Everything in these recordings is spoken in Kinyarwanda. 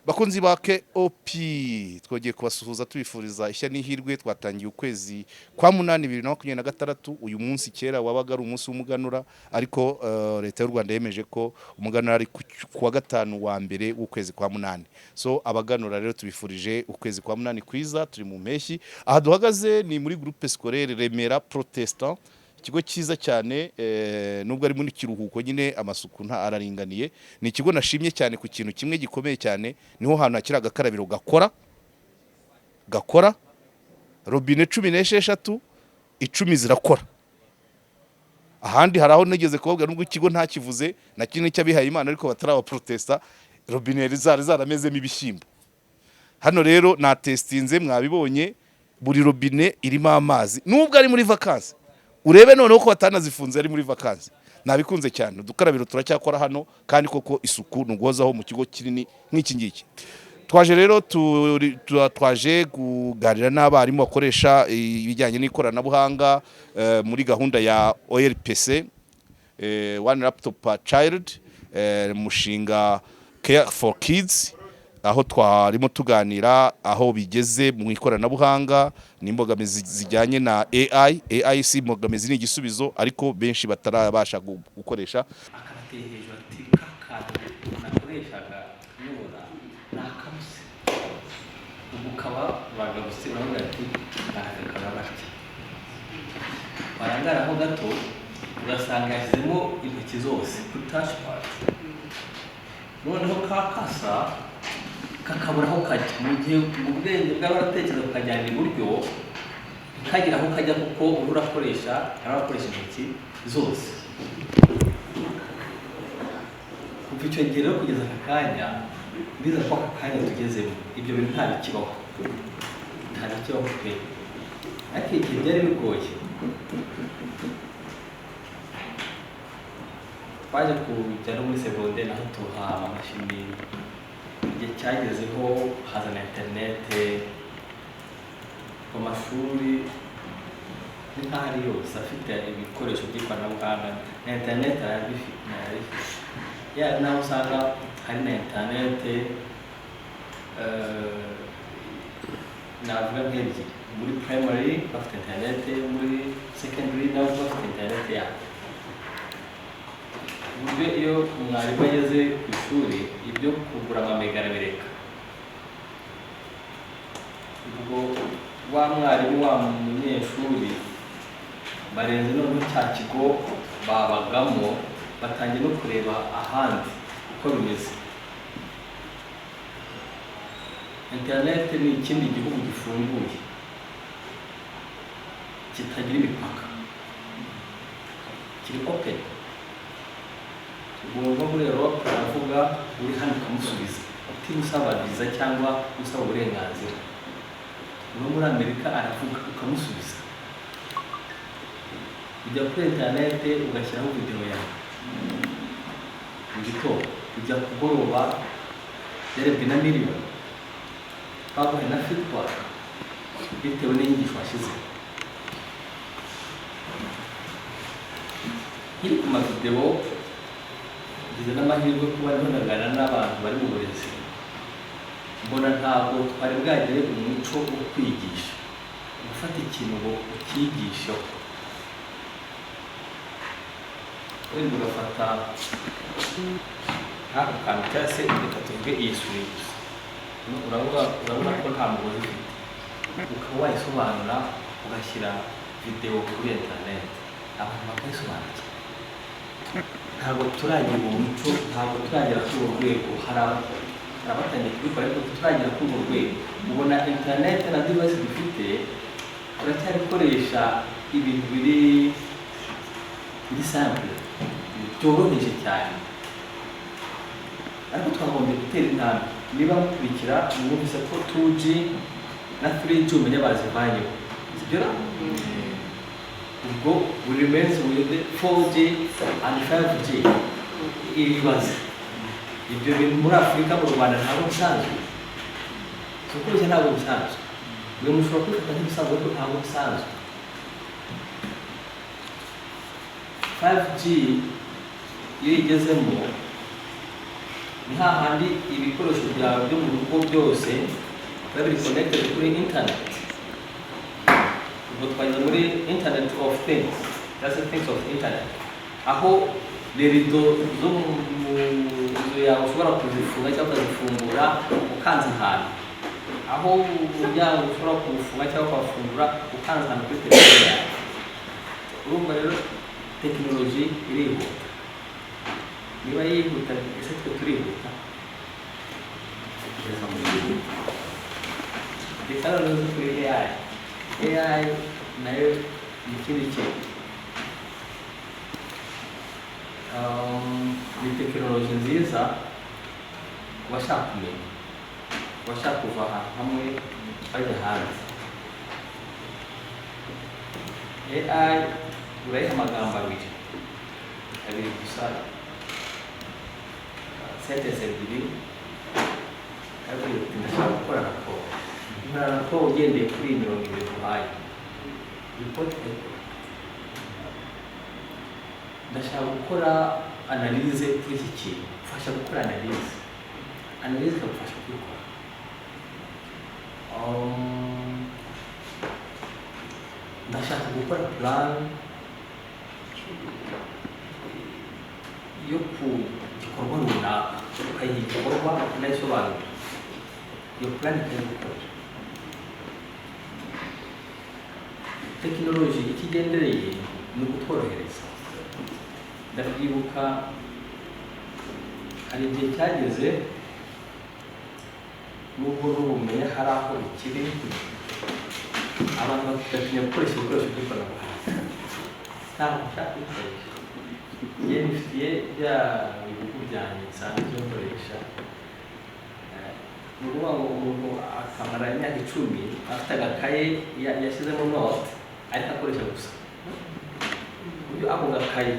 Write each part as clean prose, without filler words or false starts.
Bakunzi ba KOP, twongeye kubasuhuza tubifuriza ishya n'ihirwe. Twatangiye ukwezi kwa munani 2026. Uyu munsi kera wabaga ari umunsi w'umuganura, ariko Leta y'u Rwanda yemeje ko umuganura ari ku wa gatanu wa mbere w'ukwezi kwa munani. So abaganura rero, tubifurije ukwezi kwa munani kwiza. Turi mu mpeshyi. Aha duhagaze ni muri Groupe Scolaire Remera Protestant, ikigo cyiza cyane, nubwo ari muri kiruhuko nyine, amasuku nta araringaniye. Ni ikigo nashimye cyane ku kintu kimwe gikomeye cyane: niho hantu hakiri agakarabiro gakora, gakora. Robine 16, 10 zirakora. Ahandi hari aho nigeze kubabwira, nubwo ikigo ntakivuze na kimwe cy'abihaye Imana ariko bataraba protesta, robine zari zaramezemo ibishyimbo. Hano rero natestinze, mwabibonye, buri robine irimo amazi nubwo ari muri vacances. Urebe noneho ko batanazifunze ari muri vacances. Nabikunze cyane. Udukarabiro turacyakora hano, kandi koko isuku ni uguhozaho mu kigo kinini nk'iki ngiki. Twaje rero twaje kuganira n'abarimu bakoresha ibijyanye n'ikoranabuhanga muri gahunda ya OLPC, One Laptop Per Child, umushinga Care for Kids, aho twarimo tuganira aho bigeze mu ikoranabuhanga n'imbogamizi zijyanye na AI. AI si imbogamizi, ni igisubizo, ariko benshi batarabasha gukoresha. Akabateye hejuru ati: "Ka kantu nakoreshaga nyobora ni akabuze." Ubu ukaba bagarutse, uravuga ati barakakaba batya, warangaraho gato ugasanga yashyizemo intoki zose kuri touchpad, noneho kakasa kakabura aho kajya, mu gihe mu bwenge bwaba aratekereza kukajyana iburyo, ntikagire aho kajya, kuko uba urakoresha, arakoresha intoki zose. Kuva icyo gihe rero kugeza aka kanya, ndiza ko aka kanya tugezemo ibyo bintu nta bikibaho, nta bikibaho pe. Ariko igihe byari bigoye, twaje kujya no muri segonderi, naho tuha amamashini. Igihe cyagezeho hazana interinete mu mashuri, ni nk'aho ari yose afite ibikoresho by'ikoranabuhanga na interinete arabifite, arabifite. Ya naho usanga hari na interinete, navuga nk'ebyiri: muri primary bafite interinete, muri secondary nabo bafite interinete yabo, uburyo iyo umwarimu ageze ku ishuri ibyo kugura amamega arabireka. Ubwo wa mwarimu, wa munyeshuri barenze noneho cya kigo babagamo, batangiye no kureba ahandi uko bimeze. Interineti ni ikindi gihugu gifunguye kitagira imipaka, kiri open. Umuntu wo muri Europe aravuga, uri hano ukamusubiza utiriwe usaba viza cyangwa usaba uburenganzira. Uwo muri Amerika aravuga ukamusubiza. Ujya kuri interineti ugashyiraho videwo yawe mu gitondo, ujya kugoroba yarebwe na miliyoni, baguhaye na feedback bitewe n'inyigisho washyize. Nkiri ku mavidewo, ngize n'amahirwe kuba ndiho ndaganira n'abantu bari mu burezi, mbona ntabwo twari bwagere umuco wo kwigisha, gufata ikintu ngo ucyigisheho. Wenda ugafata nk'aka kantu, cyangwa se reka tuvuge iyi souris gusa. Urabona ko nta mugozi ifite, ukaba wayisobanura, ugashyira videwo kuri interineti, abantu bakayisobanukirwa. Ntabwo turagira uwo muco, ntabwo turagera kuri urwo rwego. Hari abatangiye kubikora, ariko turagera kuri urwo rwego. Ubona interineti na device dufite, turacyarikoresha ibintu biri simple, byoroheje cyane, ariko twagombye gutera intambwe. Niba mukurikira, mwumvise ko 2G na 3G umenya bazivanyeho, sibyo ra? Ubwo we remains with 4G and 5G. Ibibazo ibyo bintu muri Afurika, mu Rwanda ntabwo bisanzwe. Si ukubeshya, ntabwo bisanzwe. Mwe mushobora kubifata nk'ibisanzwe, ariko ntabwo bisanzwe. 5G iyo igezemo Ni hahandi ibikoresho byawe byo mu rugo byose biba biri connected kuri internet. Ubwo twageze muri Internet of Things cyangwa se things of internet, aho rido zo mu nzu yawe ushobora kuzifunga cyangwa ukazifungura ukanze ahantu, aho umuryango ushobora kuwufunga cyangwa ukawufungura ukanze ahantu kuri telefone yawe. Urumva rero tekinoloji irihuta. Niba yihuta, ese twe turihuta? Kugeza mu gihugu reka noneho kuri AI. AI nayo ni ikindi kintu. Ni tekinoloji nziza ku bashaka kumenya, ku bashaka kuva ahantu hamwe bajya ahandi. AI urayiha amagambo abiri abiri gusa, sentence ebyiri, arabwira uti: "Ndashaka gukora raporo, nkora raporo ugendeye kuri iyi mirongo ibiri uhaye ripoti ikayikora. Ndashaka gukora analyse kuri iki kintu, mfasha gukora analyse." Analyse ikagufasha kubikora. Ndashaka gukora plan yo ku gikorwa runaka, ukayiha igikorwa ukanayisobanura, iyo plan ikayigukorera. Tekinoloji icyo igendereye ni ukutworohereza. Ndabyibuka hari igihe cyageze, nubwo n'ubumenyi hari aho bikiri, abantu bagatinya gukoresha ibikoresho by'ikoranabuhanga. Ntabwo nshaka kubikoresha, njye nifitiye bya bihugu byanjye nsanzwe nkoresha. Ni ukuvuga ngo umuntu akamara imyaka 10 afite agakaye yashyizemo note ariko akoresha gusa, uburyo ako gakaye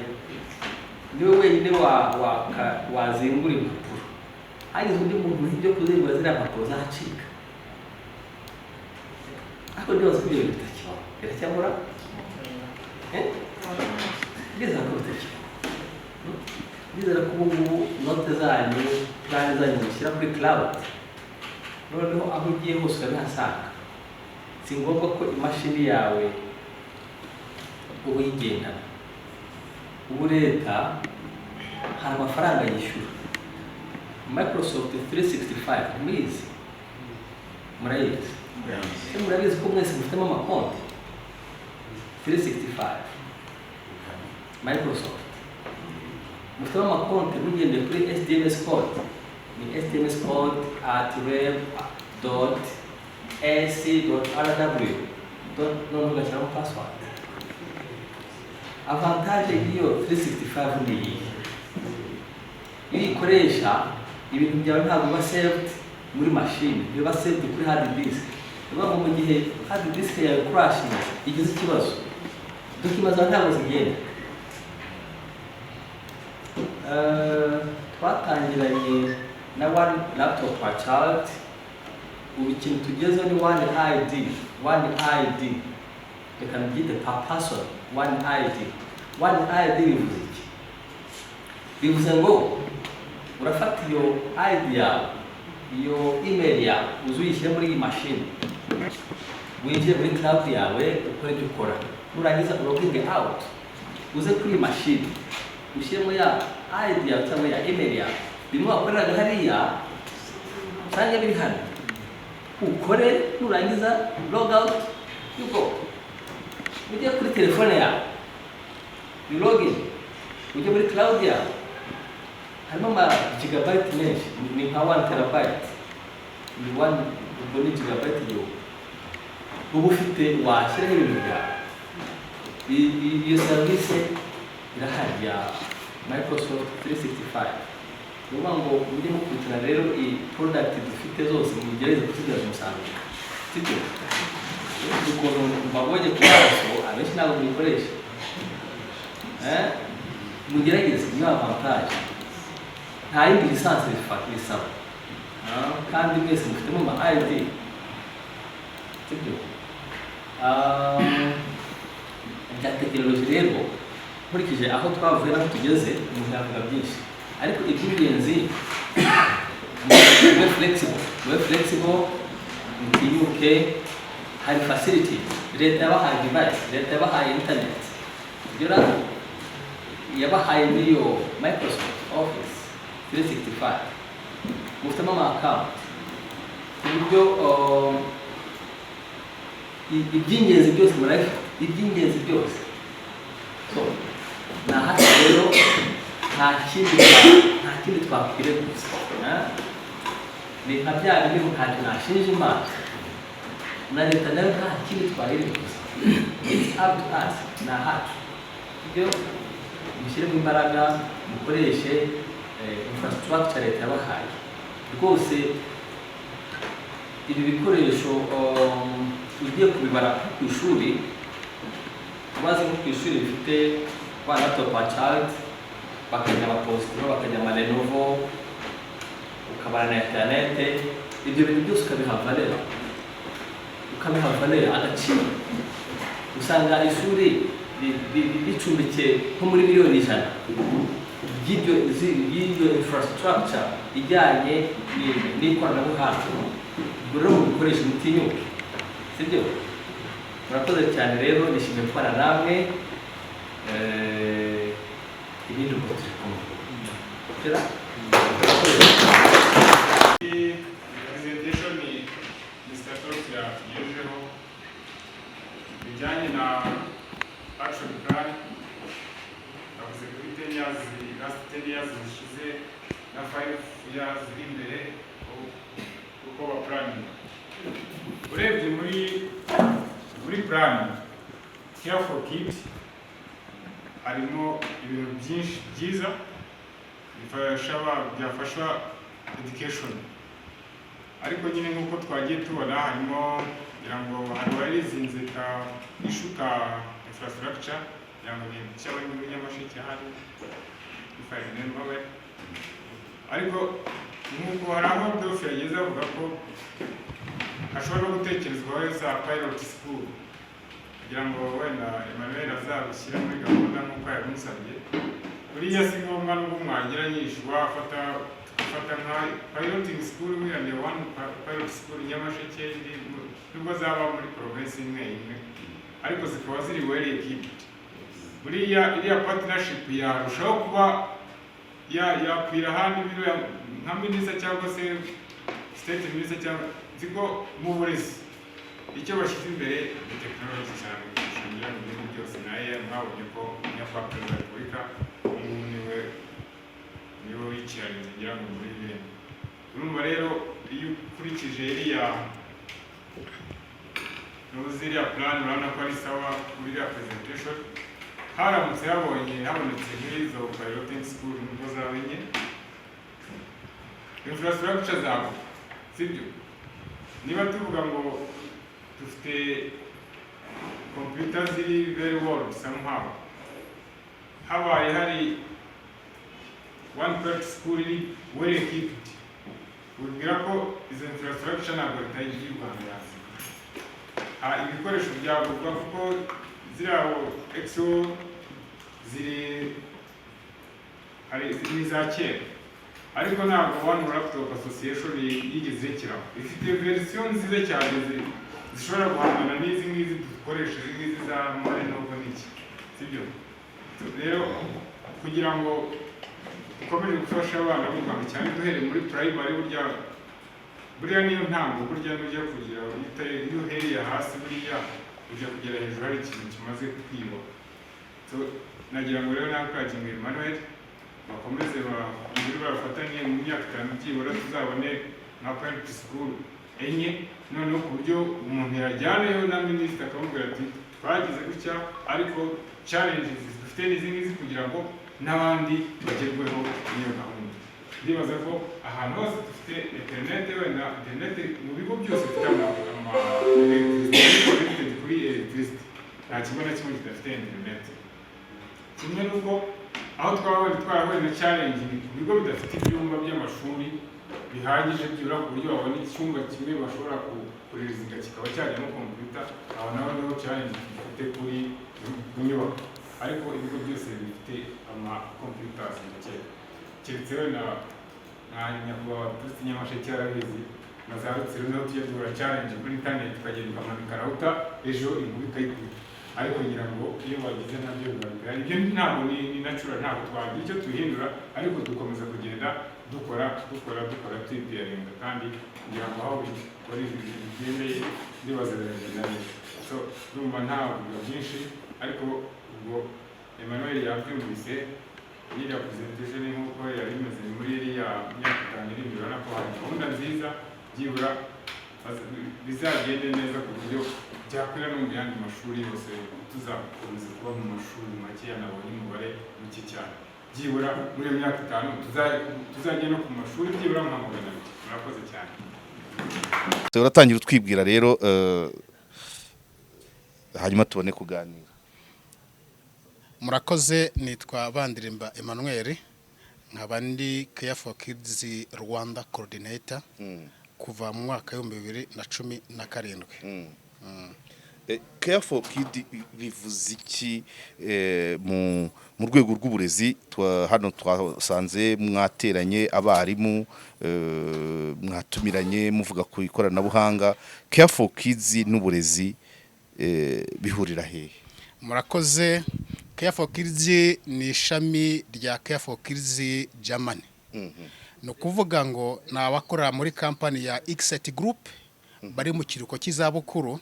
niwe wenyine wazingura impapuro. Hagize undi muntu ibyo kuzingura ziriya mpapuro zacika. Ariko ndibaza ko ibyo bintu bitakibaho, biracyabura. Eh? Ndizera ko bitakibaho. Ndizera ko ubu ngubu note zanyu, plan zanyu mushyira kuri cloud, noneho aho ugiye hose ukabihasanga. Si ngombwa ko imashini yawe uba uyigendana. Ubu leta hari amafaranga yishyura Microsoft 365. Muyizi? Murayizi? Ese murabizi ko mwese mufitemo amakonti 365 Microsoft? Mufitemo amakonti mugendeye kuri SDMS code. Ni SDMS code@reb.ac.rw, noneho ugashyiramo password. Avantage y'iyo 365 ni iyi: iyo uyikoresha, ibintu byawe ntabwo biba saved muri machine, biba saved kuri hard disk. Ni ukuvuga ngo mu gihe hard disk yawe crashinze, igize ikibazo, document zawe ntabwo zigenda. Twatangiranye na one laptop per child. Ubu ikintu tugezeho ni one ID, one ID, reka mbyite per person, one ID. One ID bivuze iki? Bivuze ngo urafata iyo ID yawe, iyo email yawe, uze uyishyire muri iyi mashini, winjire muri cloud yawe, ukore ibyo ukora. Nurangiza uloginge out, uze kuri iyi mashini, ushyiremo ya ID yawe cyangwa ya email yawe, bimwe wakoreraga hariya usange biri hano, ukore. Nurangiza log out, you go. Ujye kuri telefone yawe, you log in, ujye muri cloud yawe, harimo ama gigabyte menshi, ni nka 1 terabyte, ni 1, ubwo ni gigabyte 1000 uba ufite washyiraho ibintu byawe. Iyo serivisi irahari ya Microsoft 365. Ni ukuvuga ngo mujye mukurikirana rero iyi product dufite zose, mugerageze kuzibyaza umusaruro, sibyo? Ukuntu mbabonye ku maso, abenshi ntabwo muyikoresha. Eh? Mugerageze, niyo avantage, nta yindi licence bisaba. Kandi mwese mufitemo ama ID, sibyo? Bya tekinoloji rero, nkurikije aho twavuye n'aho tugeze, umuntu yavuga byinshi, ariko iby'ingenzi Mube flexible, mube flexible, mutinyuke. Hari facility, leta yabahaye device, leta yabahaye internet, ibyo yabahaye n'iyo Microsoft Office 365, mufitemo ama account ku buryo iby'ingenzi byose murabifite, iby'ingenzi byose. So ni ahandi rero nta kindi twakwireguza, eh? Ni nka bya bindi ngo ntacyo nashinja Imana na leta nayo, nta kindi twayireguza. It's up to us, ni ahacu. Ibyo mushyiremo imbaraga, mukoreshe infrastructure leta yabahaye. Rwose ibi bikoresho, ugiye kubibara ku ishuri, ubaze nko ku ishuri bifite one laptop per child, bakajya ama Positron, bakajya ama Lenovo, ukabara na internet, ibyo bintu byose ukabiha valeur, ukabiha valeur, agaciro, usanga ishuri ricumbikiye nko muri miliyoni 100 by'ibyo infrastructure ijyanye n'ikoranabuhanga. Ubwo rero mubikoreshe, mutinyuke, sibyo? Murakoze cyane rero, nishimiye kubana namwe. Ibindi ubwo turi kumwe. Kera? Murakoze. Presentation Mr. Torres yatugejejeho bijyanye na action plan, avuze kuri 10 years, last 10 years zishize na 5 years ziri imbere, uko ba planning. Urebye muri plan Care for Kids, harimo ibintu byinshi byiza bifasha byafasha education, ariko nyine nk'uko twagiye tubona, harimo, kugira ngo hari uwarizinze ka issue ka infrastructure, kugira ngo ni cyangwa muri Nyamasheke hari, if I remember well. Ariko nk'uko hari aho Dof yageze avuga ko hashobora no gutekerezwaho za pilot school, kugira ngo wenda Emmanuel azabishyire muri gahunda nk'uko yabimusabye. Buriya si ngombwa nubwo mwagira nyinshi, wafata tugafata nka piloting school, wenda ni one pilot school Nyamasheke, indi nubwo zaba muri province imwe imwe, ariko zikaba ziri well equipped. Buriya iriya partnership yarushaho kuba yakwira ahandi, biriya nka minisita cyangwa se state minister, cyangwa nzi ko mu burezi icyo bashyize imbere ni tekinoloji cyane gushingira mu bihugu byose. Naye mwabonye ko nyakubahwa Perezida wa Repubulika ubu ngubu niwe wikirarize, ngira ngo muri bene. Urumva rero, iyo ukurikije iriya nuzi iriya plan, urabona ko ari sawa. Kuri iriya presentation, haramutse habonetse nk'izo piloting school, nubwo zaba enye, infrastructure zabo, sibyo? Niba tuvuga ngo dufite computer ziri very old somehow, habaye hari one pilot school iri well equipped, ubwira ko izo infrastructure ntabwo leta y'u Rwanda yaziga. Ha, ibikoresho byagurwa, kuko ziriya exo ziri hari ni iza kera, ariko ntabwo One Laptop Association yigeze irekeraho. Ifite verisiyo nziza cyane zishobora guhangana n'izi ngizi dukoresha, izi ngizi za Lenovo n'iki, sibyo? Rero kugira ngo dukomeze gufasha abana b'u Rwanda cyane, duhereye muri primary, burya buriya niyo ntango. Burya nujya kugira iyo uhereye hasi, buriya ujya kugera hejuru hari ikintu kimaze kwiba. So, nagira ngo rero nawe Kagingo Emmanuel bakomeze muri bafatanye, mu myaka 5 byibura tuzabone nka pilot school enye, noneho ku buryo umuntu yajyanayo na minisitiri akamubwira ati: "Twagize gutya, ariko challenges dufite n'izi ngizi," kugira ngo n'abandi bagerweho n'iyo gahunda. Ndibaza ko ahantu hose dufite internet, wenda internet mu bigo byose bifite ama electricity, connected kuri electricity, nta kigo na kimwe kidafite internet. Kimwe n'uko aho twaba twarahuye na challenge ni ku bigo bidafite ibyumba by'amashuri bihagije, byibura ku buryo babona icyumba kimwe bashobora kuririzinga kikaba cyajyamo computer. Aho naho niho challenge dufite kuri ku nyubako, ariko ibigo byose bifite ama computers ndakeka, keretse wenda Nka nyakubahwa turutse Nyamasheke arabizi, na za Rutsiro niho tujya duhura challenge kuri internet, tukagenda ukamanika router, ejo inkuba ikayikubita. Ariko ngira ngo iyo bagize nabyo biba bihari. Ibyo ntabwo ni natural, ntabwo twagira icyo tuhindura, ariko dukomeza kugenda dukora, dukora, dukora, twipiyaringa, kandi kugira ngo aho bikora bigendeye, ndibaza biragenda neza. So ndumva nta kuvuga byinshi, ariko ubwo Emmanuel yabyumvise. Iriya presentation nk'uko yari imeze muri iriya myaka 5 iri imbere, urabona ko hari gahunda nziza, byibura bizagende neza ku buryo byakwira no mu yandi mashuri yose. Tuzakomeza kuba mu mashuri makeya, nabonye umubare muke cyane. Byibura muri iyo myaka 5 tuzajya no ku mashuri byibura nka 200. Murakoze cyane. Uratangira utwibwira rero, hanyuma tubone kuganira. Murakoze. Nitwa Bandirimba Emmanuel, nkaba ndi Care for Kids Rwanda coordinator kuva mu mwaka w'2017. Care for Kid bivuze iki mu rwego rw'uburezi? Hano twasanze mwateranye abarimu, mwatumiranye muvuga ku ikoranabuhanga. Care for Kids n'uburezi bihurira hehe? Murakoze. Care for Kids ni ishami rya Care for Kids Germany. Ni ukuvuga ngo ni abakorera muri kampani ya Xet Group bari mu kiruhuko cy'izabukuru,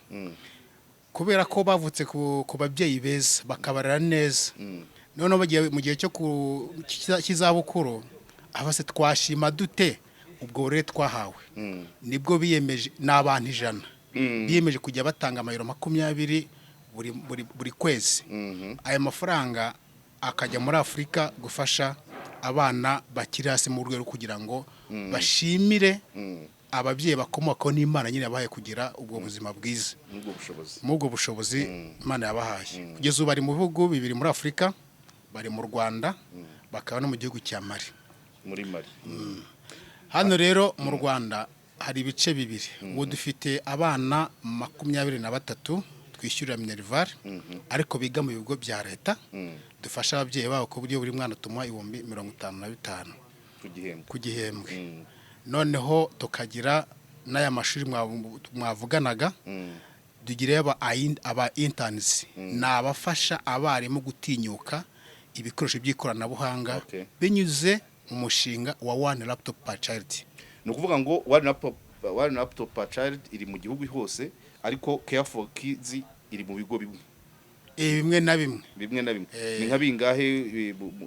kubera ko bavutse ku babyeyi beza bakabarera neza. Noneho bagiye mu gihe cyo cy'izabukuru, abase twashima dute ubwo burere twahawe? Nibwo biyemeje, ni abantu 100 biyemeje kujya batanga amayero 20 buri kwezi. Aya mafaranga akajya muri Afurika gufasha abana bakiri hasi, mu rwego rwo kugira ngo bashimire ababyeyi bakomokaho n'Imana nyine yabahaye kugira ubwo buzima bwiza n'ubwo bushobozi. Muri ubwo bushobozi Imana yabahaye. Kugeza ubu bari mu bihugu bibiri muri Afurika: bari mu Rwanda, bakaba no mu gihugu cya Mali. Muri Mali. Hano rero mu Rwanda hari ibice bibiri. Ubu dufite abana 23 twishyurira minerval, ariko biga mu bigo bya leta. Dufasha ababyeyi babo ku buryo buri mwana tumuha 55,000 ku gihembwe. Ku gihembwe. Noneho tukagira n'aya mashuri mwavuganaga. Tugira aba interns, ni abafasha abarimu gutinyuka ibikoresho by'ikoranabuhanga binyuze mu mushinga wa One Laptop per Child. Ni ukuvuga ngo One Laptop per Child iri mu gihugu hose, ariko Care for Kids iri mu bigo bimwe? Bimwe na bimwe. Bimwe na bimwe. Ni nka bingahe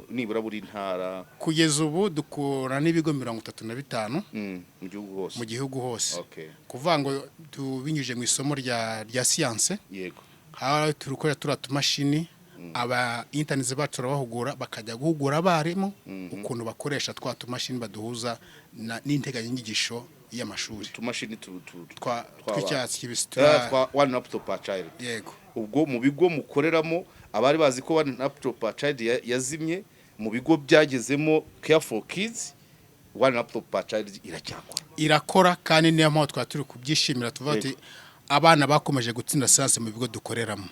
nibura buri ntara? Kugeza ubu dukora n'ibigo 35 Mu gihugu hose. Mu gihugu hose. Kuvuga ngo tubinyujije mu isomo rya siyanse, haba turi gukorera turiya tumashini, aba interns bacu turabahugura, bakajya guhugura abarimu ukuntu bakoresha twa tumashini baduhuza n'integanyanyigisho y'amashuri. Utumashini tw'abana. Tw'icyatsi kibisi. Twa One Laptop per Child. Yego. Ubwo mu bigo mukoreramo, abari bazi ko One Laptop per Child yazimye, mu bigo byagezemo Care for Kids, One Laptop per Child iracyakora. Irakora, kandi niyo mpamvu twaba turi kubyishimira, tuvuga ati abana bakomeje gutsinda siyanse mu bigo dukoreramo.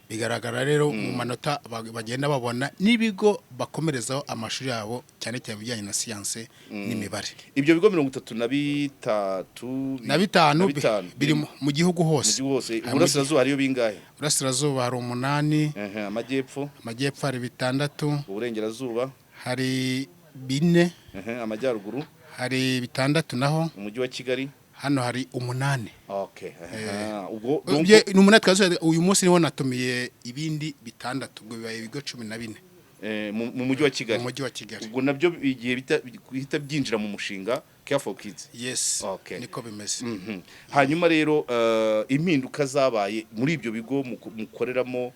Bigaragara rero mu manota bagenda babona n'ibigo bakomerezaho amashuri yabo, cyane cyane ibijyanye na siyanse n'imibare. Ibyo bigo 35 na bitanu na bitanu biri mu gihugu mu hose. gihugu hose. Hari Uburasirazuba hariyo bingahe? Burasirazuba hari umunani. Amajyepfo? Amajyepfo hari bitandatu. Uburengerazuba? Hari bine. Amajyaruguru? Hari bitandatu naho. Umujyi wa Kigali? Hano hari umunani. Okay. Ubwo donc Ni umunani twazuye uyu munsi, niho natumiye ibindi bitandatu, ubwo bibaye ibigo 14. Mu mujyi wa Kigali. Mu mujyi wa Kigali. Ubwo nabyo igihe bihita byinjira mu mushinga Care for Kids. Yes. Niko bimeze. Hanyuma rero impinduka zabaye muri ibyo bigo mukoreramo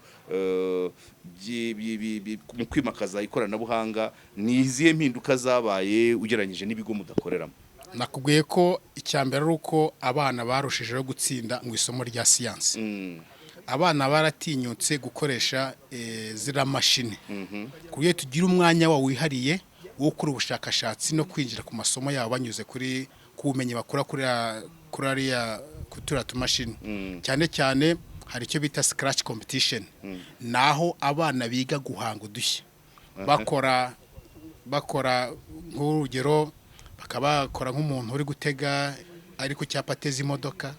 mu kwimakaza ikoranabuhanga, ni izihe mpinduka zabaye ugereranyije n'ibigo mudakoreramo? Nakubwiye ko icya mbere ari uko abana barushijeho gutsinda mu isomo rya siyansi. Abana baratinyutse gukoresha ziriya mashini, ku buryo tugira umwanya wawo wihariye wo gukora ubushakashatsi no kwinjira ku masomo yabo banyuze kuri ku bumenyi bakura kuri ariya kuri turiya tumashini. Cyane cyane hari icyo bita scratch competition, naho abana biga guhanga udushya, bakora nk'urugero Bakaba bakora nk'umuntu uri gutega ari ku cyapa ateze imodoka.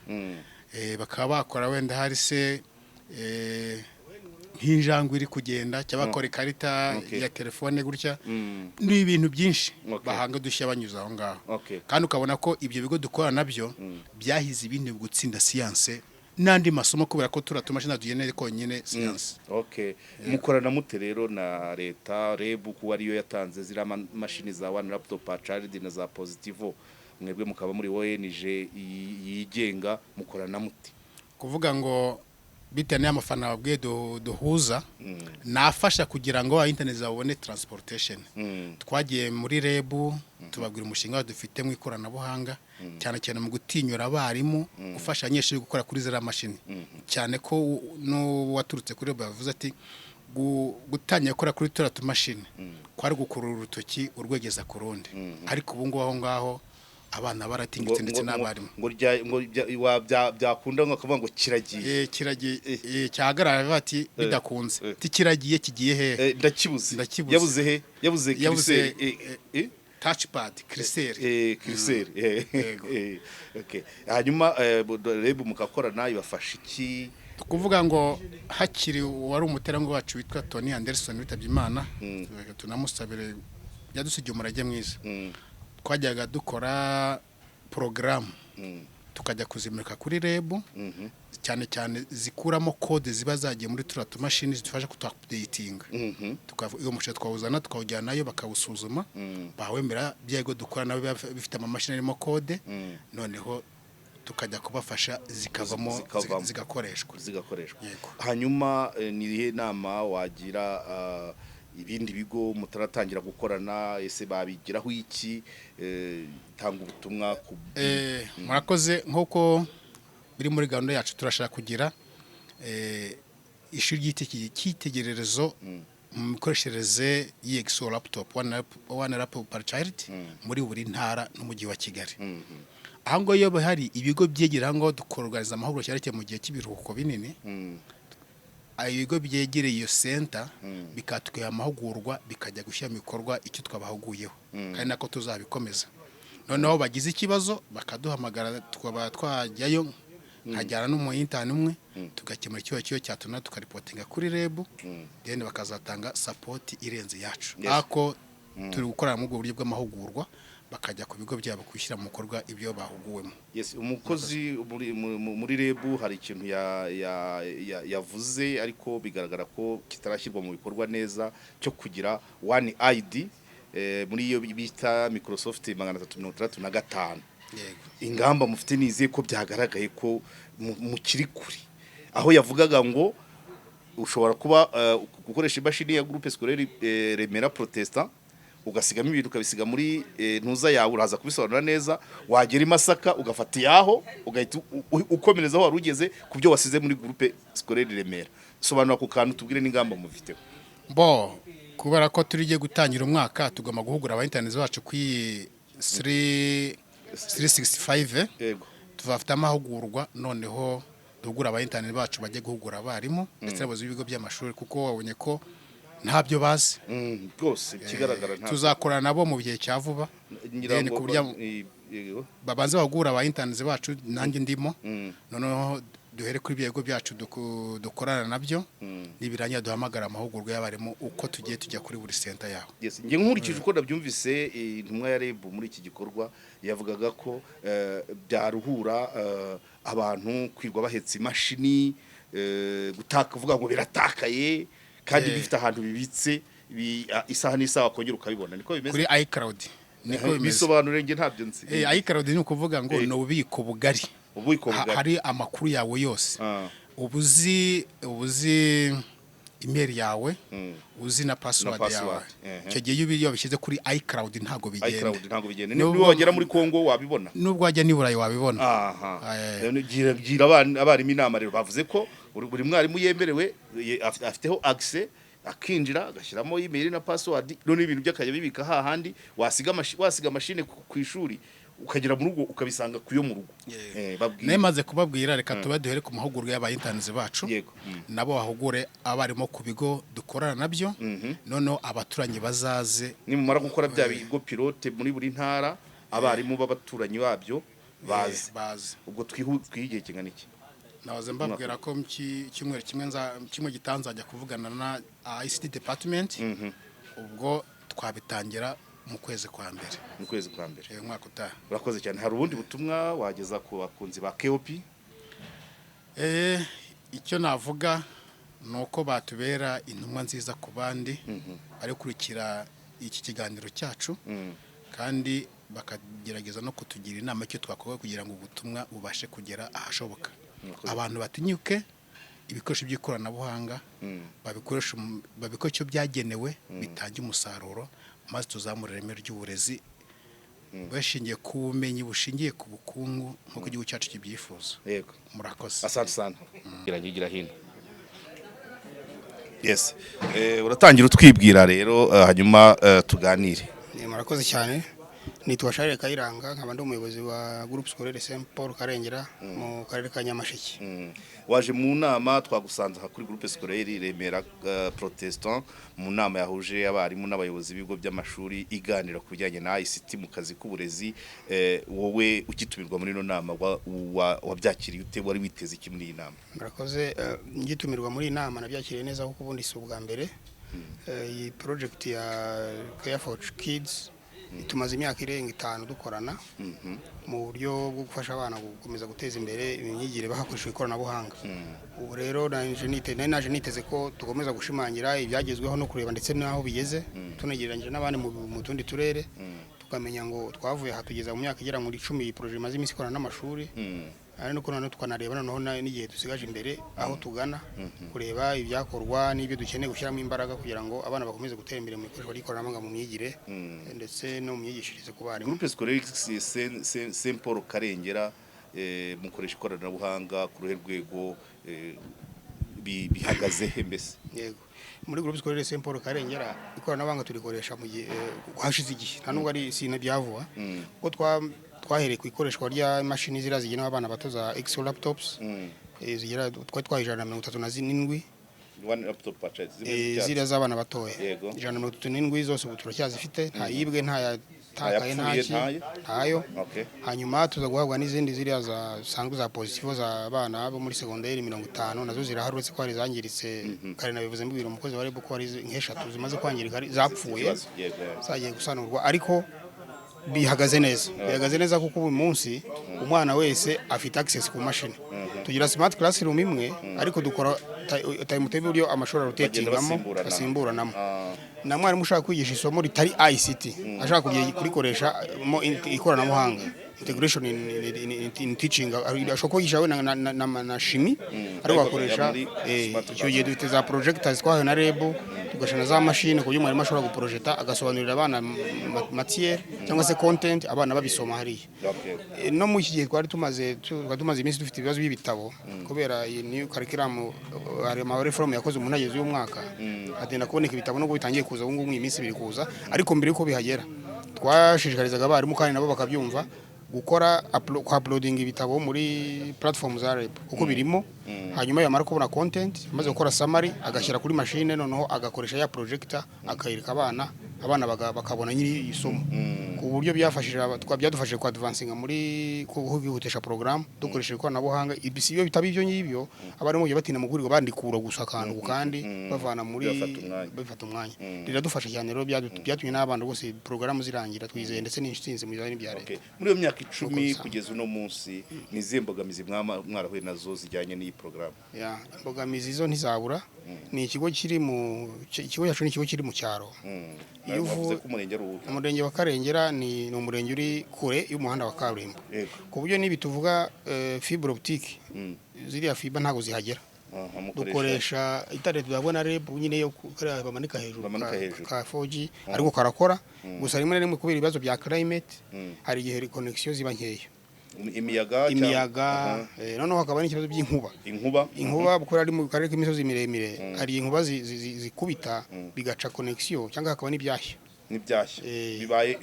Bakaba bakora wenda hari se nk'injangwe iri kugenda, cyangwa bakora ikarita ya telefone gutya. Ni ibintu byinshi bahanga udushya banyuze aho ngaho. Kandi ukabona ko ibyo bigo dukora nabyo byahize ibindi mu gutsinda siyanse n'andi masomo, kubera ko turiya tumashini tugeneye konyine siyanse. Okay, mukorana mute rero na leta, REB, kuba ariyo yatanze ziriya mashini za One Laptop per Child na za Positivo, mwebwe mukaba muri ONG yigenga? Mukorana mute? Kuvuga ngo bitewe n'amafaranga babwiye duhuza nafasha kugira ngo internet zabone transportation. Twagiye muri REB, tubabwira umushinga dufite mu ikoranabuhanga, cyane cyane mu gutinyura abarimu gufasha abanyeshuri gukora kuri ziriya mashini, cyane ko n'uwaturutse kuri REB yavuze ati gutangira gukora kuri turiya tumashini kwari gukurura urutoki urwegeza ku rundi, ariko ubu ngubu aho ngaho abana baratinyutse, ndetse n'abarimu. Ngo byakunda ngo akavuga ngo kiragiye. Kiragiye, cyahagarara bati bidakunze, tikiragiye, kigiye hehe? Ndakibuze. Ndakibuze. Yabuze he? Yabuze Yabuze, curseur. Touchpad, curseur. Curseur. Yego. Okay, hanyuma REB mugakorana, ibafasha iki? Kuvuga ngo hakiri uwari umuterankunga wacu witwa Tony Anderson witabye Imana, tunamusabire, yadusigiye umurage mwiza. Twajyaga dukora porogaramu, tukajya kuzimurika kuri REB, cyane cyane zikuramo code ziba zagiye muri turiya tumashini zidufasha kutu-updatinga. Uwo mushinga twawuzana, tukawujyanayo, bakawusuzuma, bawemera. Bya bigo dukora nabo biba bifite amamashini arimo code, noneho tukajya kubafasha zikavamo. Zikavamo. Zigakoreshwa. Zigakoreshwa. Yego. Hanyuma ni iyihe nama wagira ibindi bigo mutaratangira gukorana? Ese babigiraho iki? Tanga ubutumwa ku Murakoze. Nk'uko biri muri gahunda yacu, turashaka kugira ishuri ry'icyitegererezo mu mikoreshereze y'XO laptop, one laptop per child, muri buri ntara n'umujyi wa Kigali. Aho ngaho iyo hari ibigo byegera aho ngaho, dukorganiza amahugurwa cyane mu gihe cy'ibiruhuko binini. Ibigo byegereye iyo center bikatwiha amahugurwa, bikajya gushyira mu bikorwa icyo twabahuguyeho, kandi nako tuzabikomeza. Noneho bagize ikibazo bakaduhamagara, tukaba twajyayo, nkajyana n'umu intern umwe, tugakemura ikibazo kiba cyatuma tukaripotinga kuri REB, then bakazatanga support irenze yacu. Ariko turi gukorana muri ubwo buryo bw'amahugurwa, bakajya ku bigo byabo gushyira mu bikorwa ibyo bahuguwemo. Yes, umukozi muri REB hari ikintu yavuze, ariko bigaragara ko kitarashyirwa mu bikorwa neza, cyo kugira one ID muri iyo bita Microsoft 365. Yego. Ingamba mufite nizihe, ko byagaragaye ko mukiri kure, aho yavugaga ngo ushobora kuba gukoresha imashini ya Groupe Scolaire Remera Protestant, ugasigamo ibintu, ukabisiga muri ntuza yawe, uraza kubisobanura neza, wagera i Masaka ugafata iyaho, ugahita ukomereza aho wari ugeze ku byo wasize muri Groupe Scolaire Remera? Sobanura ku kantu, tubwire n'ingamba mufiteho. Bo kubera ko turi gutangira umwaka, tugomba guhugura aba interns bacu kuri 365. Tuzafite amahugurwa, noneho duhugura aba interns bacu, bajye guhugura abarimu ndetse n'abayobozi b'ibigo by'amashuri, kuko babonye ko ntabyo bazi. Rwose ikigaragara nta Tuzakorana nabo mu gihe cya vuba. Ngira Then ngo ku buryo babanze bahugura aba interns bacu, nanjye ndimo, noneho duhere kuri ibigo byacu dukorana nabyo, nibirangira duhamagara amahugurwa y'abarimu uko tugiye tujya kuri buri center yaho. Yes, njye nkurikije uko nabyumvise, intumwa ya REB muri iki gikorwa yavugaga ko byaruhura abantu kwirwa bahetse imashini, gutaka, kuvuga ngo biratakaye, kandi bifite ahantu bibitse, isaha n'isaha wakongera ukabibona. Niko bimeze? Kuri iCloud niko bimeze. Bisobanure, njye ntabyo nzi. iCloud ni ukuvuga ngo ni ububiko bugari. Ububiko bugari. Hari amakuru yawe yose. Uba uzi email yawe, uzi na password Na yawe. password, Icyo gihe iyo wabishyize kuri iCloud ntabwo bigenda. iCloud ntabwo bigenda. Niba wagera muri Kongo wabibona. Nubwo wajya n'i Burayi wabibona. Aha. Aye. Gira abarimu inama rero. Bavuze ko buri mwarimu yemerewe, afiteho access, akinjira agashyiramo email na password, none ibintu byakajya bibika hahandi wasiga machine ku ishuri, ukagera mu rugo ukabisanga kuyo mu rugo. Babwire. Nayo maze kubabwira, reka tube duhere ku mahugurwa y'aba interns bacu, Yego. Nabo bahugure abarimu ku bigo dukorana nabyo, noneho abaturanyi bazaze. Nimumara gukora bya bigo pilote muri buri ntara. Abarimu b'abaturanyi babyo bazi. Bazi. Ubwo twiha igihe kingana iki? Nahoze mbabwira ko mu cyumweru kimwe kimwe gitaha nzajya kuvugana na ICT department, ubwo twabitangira mu kwezi kwa mbere. Mu kwezi kwa mbere. Umwaka utaha. Urakoze cyane. Hari ubundi butumwa wageza ku bakunzi ba KOP? Icyo navuga ni uko batubera intumwa nziza ku bandi bari gukurikira iki kiganiro cyacu, kandi bakagerageza no kutugira inama icyo twakora kugira ngo ubutumwa bubashe kugera ahashoboka. Murakoze. Abantu batinyuke ibikoresho by'ikoranabuhanga, babikoresha babikore icyo byagenewe, bitange umusaruro, maze tuzamure ireme ry'uburezi bashingiye ku bumenyi bushingiye ku bukungu nk'uko igihugu cyacu kibyifuza. Murakoze. Asante sana. Gira hino. Yes, uratangira utwibwira rero, hanyuma tuganire. Murakoze cyane. Nitwa Charles Kayiranga, nkaba ndi umuyobozi wa Groupe Scolaire Saint Paul Karengera mu karere ka Nyamasheke. Waje mu nama, twagusanze aha kuri Groupe Scolaire Remera Protestant, mu nama yahuje abarimu n'abayobozi b'ibigo by'amashuri iganira ku bijyanye na ICT mu kazi k'uburezi. Wowe ukitumirwa muri ino nama wabyakiriye ute? Wari witeze iki muri iyi nama? Murakoze. Ngitumirwa muri iyi nama nabyakiriye neza, kuko ubundi si ubwa mbere. Iyi project ya Care for Kids tumaze imyaka irenga 5 dukorana mu buryo bwo gufasha abana gukomeza guteza imbere imyigire hakoreshejwe ikoranabuhanga. Ubu rero nari naje niteze ko dukomeza gushimangira ibyagezweho no kureba ndetse n'aho bigeze, tunagereranyije n'abandi mu tundi turere, tukamenya ngo twavuye aha tugeza mu myaka igera muri 10 iyi projet imaze iminsi ikorana n'amashuri, ari nuko noneho tukanareba noneho n'igihe dusigaje imbere aho tugana, kureba ibyakorwa n'ibyo dukeneye gushyiramo imbaraga kugira ngo abana bakomeze gutera imbere mu ikoreshwa ry'ikoranabuhanga mu myigire ndetse no mu myigishirize ku barimu. Groupe Scolaire Saint Paul Karengera, mukoresha ikoranabuhanga ku ruhe rwego? Bihagaze he mbese? Yego, muri Groupe Scolaire Saint Paul Karengera ikoranabuhanga turikoresha mu gihe hashize igihe, nta nubwo ari sina byavuba, kuko twahereye ku ikoreshwa rya mashini ziriya zigenewe abana bato za Exo laptops, zigera twari twaha 137. One laptop per child, zimwe z'icyatsi. Ziriya z'abana batoya. 137 zose ubu turacyazifite, nta yibwe, nta yatakaye, Nta yapfuye, ntaki. Ntayo? Ntayo. Hanyuma tuza guhabwa n'izindi ziriya zisanzwe za Positivo z'abana bo muri segonderi 50, nazo zirahari, uretse ko hari izangiritse. Kare nabivuze mbibwira umukozi wa REB ko hari nk'eshatu zimaze kwangirika, zapfuye, Ikibazo. Yego. zagiye gusanurwa, ariko bihagaze neza, bihagaze neza, kuko uyu munsi umwana wese afite access ku mashini. Tugira smart classroom imwe, ariko dukora timetable, uburyo amashuri arotatingamo. Basimburanamo. Basimburanamo. Na mwarimu ushaka kwigisha isomo ritari ICT, ashaka kugiye kurikoresha mo ikoranabuhanga, integration in teaching, ashobora kwigisha we na chimie, ariko Ariko akoresha muri smart icyo gihe dufite za projectors twahawe na REB, tugashyira na za mashini ku buryo mwarimu ashobora guprojeta agasobanurira abana matière cyangwa se content, abana babisoma hariya. No muri iki gihe twari tumaze iminsi dufite ibibazo by'ibitabo kubera iyi new curriculum, hari ama reform yakoze mu ntangiriro z'uyu mwaka, hatinda kuboneka ibitabo. Nubwo bitangiye kuza ubu ngubu, mu minsi biri kuza, ariko mbere yuko bihagera twashishikarizaga abarimu, kandi nabo bakabyumva, gukora uploading ibitabo muri platform za REB kuko birimo. Hanyuma yamara kubona content, amaze gukora summary, agashyira kuri machine, noneho agakoresha ya projector akayereka abana, abana bakabona nyiri isomo, ku buryo byafashije byadufashije ku advancinga muri kwihutisha program dukoresheje ikoranabuhanga. Ibi si iyo bitaba ibyo ngibyo, abarimu bajya batinda mu guhurirwa bandikura gusa akantu ku kandi, bavana muri Bibafata umwanya. Bifata umwanya. Riradufasha cyane rero, byatumye n'abana rwose porogaramu zirangira twizeye ndetse n'intsinzi mu bijyanye n'ibya leta. Okay. Muri iyo myaka 10 Uko bisa. kugeza uno munsi, ni izihe mbogamizi mwarahuye nazo zijyanye n'iyi porogaramu? Ya, imbogamizi zo ntizabura. Ni ikigo kiri mu ikigo cyacu ni ikigo kiri mu cyaro. Iyo Wavuze ko umurenge ari uwuhe? Umurenge wa Karengera ni umurenge uri kure y'umuhanda wa kaburimbo, ku buryo n'ibi tuvuga fibre optique, ziriya fibre ntabwo zihagera. Aha, mukoresha Dukoresha internet duhabwa na REB nyine yo kariya bamanika hejuru, Bamanika hejuru. Ka 4G, ariko karakora gusa rimwe na rimwe kubera ibibazo bya climate hari igihe connection ziba nkeya. Imiyaga Imiyaga. Aha. Noneho hakaba n'ikibazo by'inkuba. Inkuba. Inkuba, kuko ari mu karere k'imisozi miremire, hari inkuba zikubita bigaca connection, cyangwa hakaba n'ibyashya. N'ibyashya. Bibaye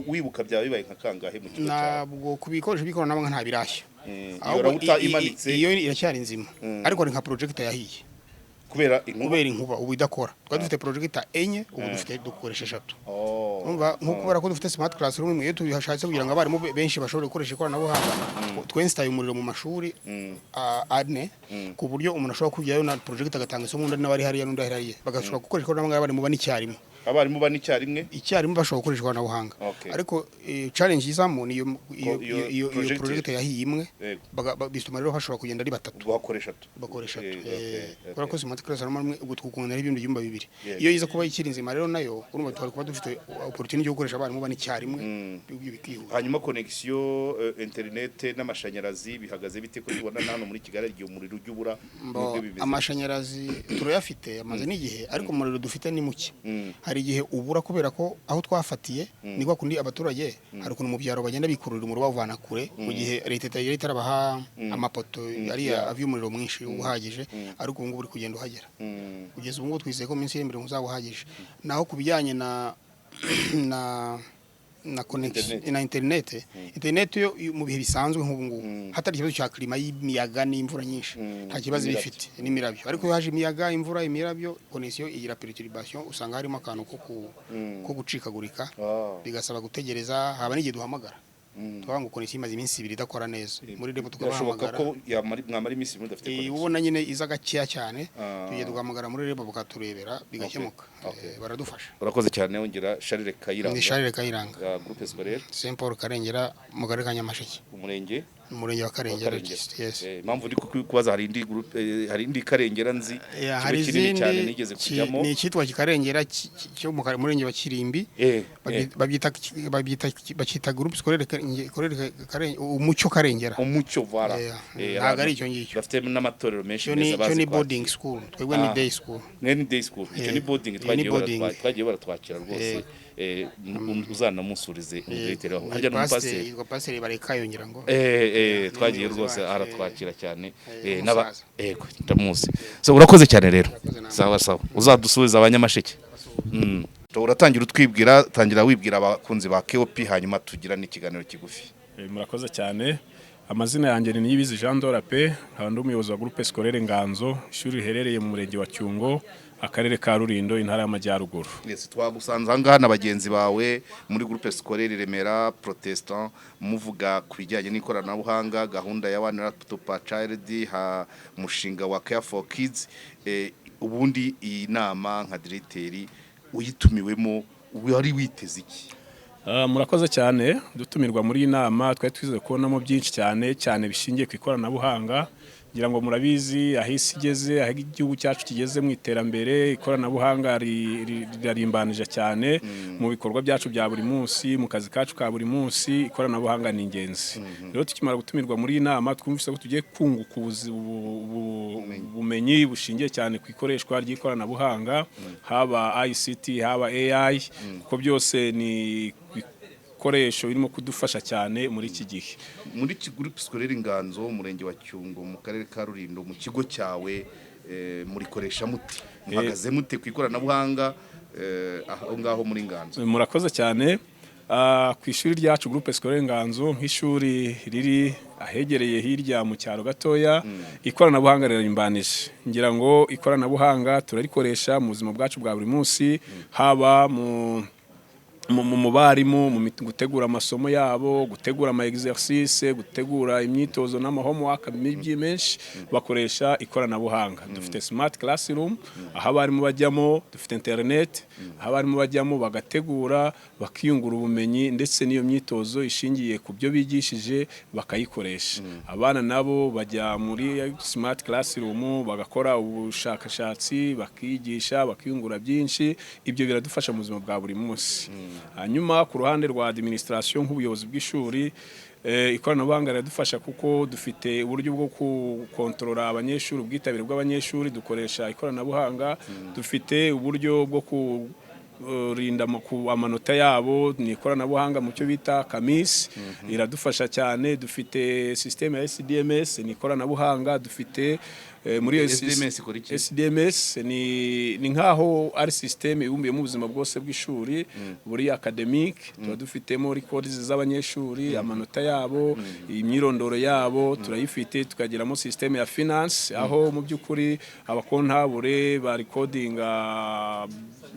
wibuka byaba bibaye nka kangahe mu kigo cyawe? Ntabwo ku bikoresho by'ikoranabuhanga nta birashya. Iyo Ahubwo router imanitse. iyo iracyari nzima, ariko ni nka projector yahiye. Kubera inkuba? Kubera inkuba, ubu idakora. Twari dufite projector enye, ubu dufite, dukoresha eshatu. Urumva, nko kubera ko dufite smart classroom imwe, iyo tubishatse kugira ngo abarimu benshi bashobore gukoresha ikoranabuhanga, twensitaye umuriro mu mashuri ane, ku buryo umuntu ashobora kujyayo na projector agatanga isomo, undi nawe ari hariya n'undi ari hariya, bagashobora gukoresha ikoranabuhanga, abarimu bane icyarimwe. Abarimu bane icyarimwe? Icyarimwe bashobora gukoresha ikoranabuhanga. Ariko challenge izamo ni iyo Ko iyo iyo projector. Projector yahiye imwe. Bituma rero hashobora kugenda ari batatu. Bakoresha eshatu. Bakoresha kubera ko smart class harimo imwe, ubwo twukundana n'ibindi byumba bibiri. Iyo iza kuba ikiri nzima rero nayo, urumva twari kuba dufite opportunity yo gukoresha abarimu bane icyarimwe, ibyo bikihuta. Hanyuma connexion internet n'amashanyarazi bihagaze bite, ko tubona na hano muri Kigali igihe umuriro ujya ubura? Mbo, Nibyo bimeze? Amashanyarazi turayafite, amaze n'igihe, ariko umuriro dufite ni muke. Hari igihe ubura kubera ko aho twafatiye ni kwa kundi abaturage, hari ukuntu mu byaro bagenda bikururira umuriro bawuvana kure, mu gihe leta itari itarabaha amapoto ariya avye umuriro mwinshi uhagije, ariko ubu ngubu uri kugenda uhagera. Kugeza ubu ngubu twizeye ko mu minsi iri imbere uzaba uhagije. Naho ku bijyanye na connection Internet. Na internet yo mu bihe bisanzwe nk'ubu ngubu, hatari ikibazo cya climat y'imiyaga n'imvura nyinshi, nta kibazo iba Imirabyo. ifite n'imirabyo. Ariko iyo haje imiyaga, imvura, imirabyo, connexion igira perturbation, usanga harimo akantu ko gucikagurika, bigasaba gutegereza. Haba n'igihe duhamagara tukavuga ngo connexion imaze iminsi 2 idakora neza, muri REB Birashoboka tukabahamagara. ko mwamara iminsi 2 mudafite connexion? Ubona nyine iza gakeya cyane. Tujya duhamagara muri REB bakaturebera, bigakemuka. Baradufasha. Urakoze cyane. Wongera, Charles Kayiranga? Ni Charles Kayiranga. Ya groupe scolaire Saint Paul Karengera, mu karere ka Nyamasheke. Umurenge? Umurenge wa Karengera. Karengera. Yes. Impamvu ndi kubaza, hari indi groupe, hari indi Karengera nzi, Yeah, ikigo hari kinini cyane izindi nigeze kujyamo. Ni icyitwa Kikarengera cyo mu murenge wa Kirimbi. Babyita bacyita groupe scolaire Umucyo Karengera. Umucyo, voilà. Yeah. Ntabwo ari icyo ngicyo. Bafite n'amatorero menshi Cyo ni meza cyo bazi ni kwakira. boarding school, twebwe ni day school. Mwe ni day school, icyo ni boarding. Iyo ni Twagiye boarding. twagiye baratwakira rwose. Uzanamusurize umudirecteur waho, harya ni umupasiteri? Yitwa Pasiteri Barekayo, ngira ngo. Twagiye N'umuyobozi rwose wacu, aratwakira cyane. Umusaza. Yego, ndamuzi. So urakoze cyane rero. Urakoze namwe. Sawa sawa, uzadusubiza abanyamasheke. Uratangira utwibwira, tangira wibwira abakunzi ba KOP, hanyuma tugira n'ikiganiro kigufi. Murakoze cyane. Amazina yanjye ni Niyibizi Jean Dora pe, nkaba ndi umuyobozi wa groupe scolaire Nganzo, ishuri riherereye mu murenge wa Cyungo, akarere ka Rulindo, intara y'Amajyaruguru. Yes, twagusanze aha ngaha na bagenzi bawe muri groupe scolaire Remera Protestant, muvuga ku bijyanye n'ikoranabuhanga, gahunda ya One Laptop per Child, ha mushinga wa Care for Kids. Ubundi iyi nama nka directeur uyitumiwemo wari witeze iki? Murakoze cyane. Dutumirwa muri iyi nama twari twizeye kubonamo byinshi cyane cyane bishingiye ku ikoranabuhanga. Ngira ngo murabizi aho isi igeze, aho igihugu cyacu kigeze mu iterambere, ikoranabuhanga rirarimbanije cyane mu bikorwa byacu bya buri munsi, mu kazi kacu ka buri munsi, ikoranabuhanga ni ingenzi. Rero tukimara gutumirwa muri iyi nama, twumvise ko tugiye kunguka ubumenyi bushingiye cyane ku ikoreshwa ry'ikoranabuhanga, haba ICT, haba AI, kuko byose ni ibikoresho birimo kudufasha cyane muri iki gihe. Muri groupe scolaire Inganzo, umurenge wa Cyungo, mu karere ka Rulindo, mu kigo cyawe, murikoresha mute, muhagaze mute ku ikoranabuhanga aho ngaho muri Nganzo? Murakoze cyane. Ku ishuri ryacu groupe scolaire Nganzo, nk'ishuri riri ahegereye hirya mu cyaro gatoya, ikoranabuhanga rirarimbanije. Ngira ngo ikoranabuhanga turarikoresha mu buzima bwacu bwa buri munsi, haba mu barimu mu gutegura amasomo yabo, gutegura ama exercice, gutegura imyitozo n'ama homework menshi, bakoresha ikoranabuhanga. Dufite smart classroom aho abarimu bajyamo, dufite internet aho abarimu bajyamo bagategura, bakiyungura ubumenyi, ndetse n'iyo myitozo ishingiye ku byo bigishije bakayikoresha. Abana nabo bajya muri smart classroom bagakora ubushakashatsi, bakigisha, bakiyungura byinshi. Ibyo biradufasha mu buzima bwa buri munsi. Hanyuma ku ruhande rwa administration, nk'ubuyobozi bw'ishuri, ikoranabuhanga riradufasha kuko dufite uburyo bwo gukontorora abanyeshuri, ubwitabire bw'abanyeshuri dukoresha ikoranabuhanga. Dufite uburyo bwo ku Kurinda amanota yabo ni ikoranabuhanga mu cyo bita CAMIS, iradufasha cyane. Dufite système ya SDMS, ni ikoranabuhanga dufite muri iyo SDMS ikora iki? SDMS ni nkaho ari système ibumbiyemo ubuzima bwose bw'ishuri buri academic. Tuba dufitemo records z'abanyeshuri, amanota yabo, imyirondoro yabo turayifite. Tukagiramo système ya finance, aho mu by'ukuri abakontabure ba recordinga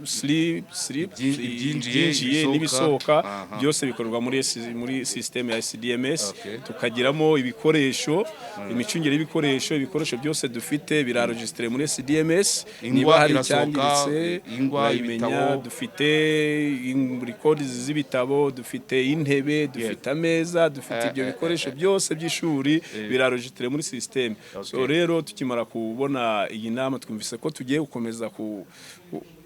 slip Ibyinjiye, ibyinjiye ibisohoka. N'ibisohoka byose bikorwa muri système ya SDMS. Tukagiramo ibikoresho, imicungire y'ibikoresho. Ibikoresho byose dufite biraregistre muri SDMS. Ingwa Niba hari irasohoka, icyangiritse ingwa, urayimenya. Ibitabo. Dufite records z'ibitabo, dufite intebe, dufite ameza, dufite ibyo bikoresho byose by'ishuri biraregistre muri système. So rero tukimara kubona iyi nama, twumvise ko tugiye gukomeza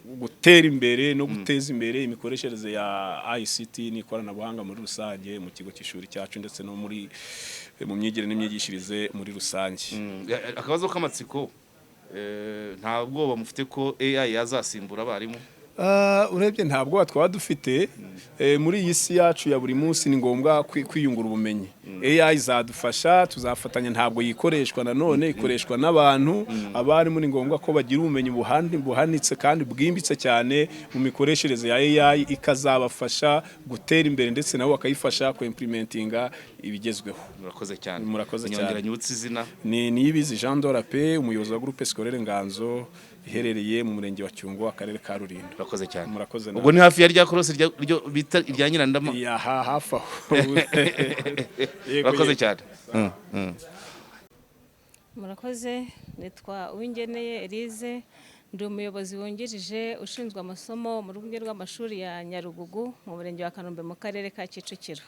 gutera imbere no guteza imbere imikoreshereze ya ICT n'ikoranabuhanga muri rusange mu kigo cy'ishuri cyacu, ndetse no mu myigire n'imyigishirize muri rusange. Akabazo k'amatsiko, nta bwoba mufite ko AI yazasimbura abarimu? Urebye nta bwoba twaba dufite. Muri iyi si yacu ya buri munsi ni ngombwa kwiyungura ubumenyi. AI izadufasha, tuzafatanya. Ntabwo yikoreshwa nanone, ikoreshwa n'abantu. Abarimu ni ngombwa ko bagira ubumenyi buhanitse kandi bwimbitse cyane mu mikoreshereze ya AI, ikazabafasha gutera imbere, ndetse nabo bakayifasha kuimplementinga ibigezweho. Murakoze cyane. Murakoze cyane. Nyongera nyibutse izina. Ni Niyibizi Jean Dorape, umuyobozi wa Groupe Scolaire Nganzo, iherereye mu murenge wa Cyungo, akarere ka Rulindo. Murakoze cyane. Murakoze nawe. Ubwo ni hafi ya rya korosi ryo bita irya Nyirandama. Yaha, hafi aho. Yego, Murakoze yego. cyane. Murakoze. Nitwa Uwingeneye Elise, ndi umuyobozi wungirije ushinzwe amasomo mu rwunge rw'amashuri ya Nyarugugu, mu murenge wa Kanombe, mu karere ka Kicukiro.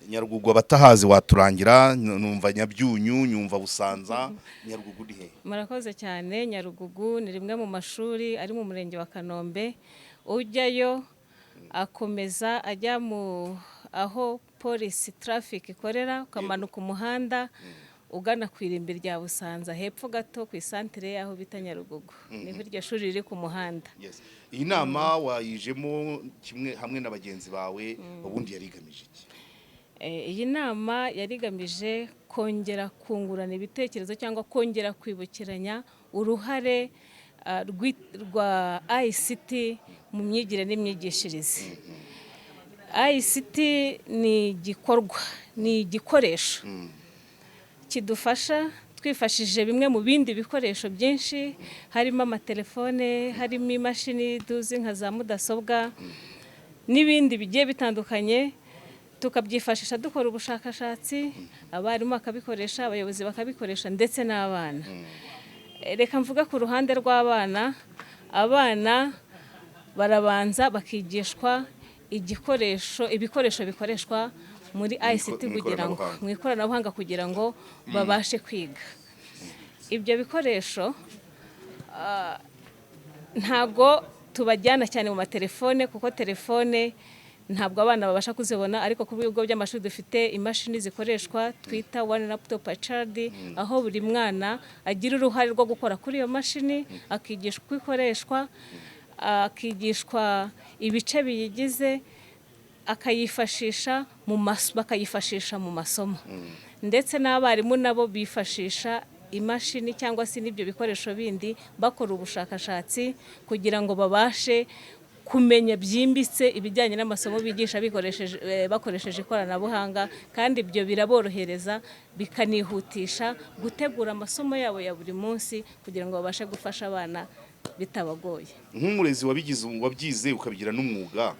Nyarugugu, abatahazi waturangira? Numva Nyabyunyu, nyumva Busanza, Nyarugugu ni hehe? Murakoze cyane. Nyarugugu ni rimwe mu mashuri ari mu murenge wa Kanombe. Ujyayo akomeza ajya mu aho polisi traffic ikorera, ukamanuka umuhanda ugana ku irimbi rya Busanza, hepfo gato ku isantere y'aho bita Nyarugugu, niho iryo shuri riri ku muhanda. Yes. Iyi nama wayijemo kimwe hamwe na bagenzi bawe, ubundi yari igamije iki? Iyi nama yari igamije kongera kungurana ibitekerezo cyangwa kongera kwibukiranya uruhare rwa ICT mu myigire n'imyigishirize. ICT ni igikorwa, ni igikoresho kidufasha twifashishije bimwe mu bindi bikoresho byinshi, harimo amatelefone, harimo imashini tuzi nka za mudasobwa n'ibindi bigiye bitandukanye, tukabyifashisha dukora ubushakashatsi, abarimu bakabikoresha, abayobozi bakabikoresha, ndetse n'abana. Reka mvuge ku ruhande rw'abana. Abana barabanza bakigishwa igikoresho, ibikoresho bikoreshwa muri ICT Mu kugira ngo ikoranabuhanga. Mu ikoranabuhanga, kugira ngo babashe kwiga ibyo bikoresho. Ntabwo tubajyana cyane mu matelefone, kuko telefone ntabwo abana babasha kuzibona, ariko ku bigo by'amashuri dufite imashini zikoreshwa twita one laptop per child, aho buri mwana agira uruhare rwo gukora kuri iyo mashini, akigishwa uko ikoreshwa, akigishwa ibice biyigize, akayifashisha mu mas bakayifashisha mu masomo. Ndetse n'abarimu nabo bifashisha imashini cyangwa se n'ibyo bikoresho bindi bakora ubushakashatsi, kugira ngo babashe kumenya byimbitse ibijyanye n'amasomo bigisha bakoresheje ikoranabuhanga. Kandi ibyo biraborohereza, bikanihutisha gutegura amasomo yabo ya buri munsi, kugira ngo babashe gufasha abana bitabagoye. Nk'umurezi wabigize, wabyize ukabigira n'umwuga,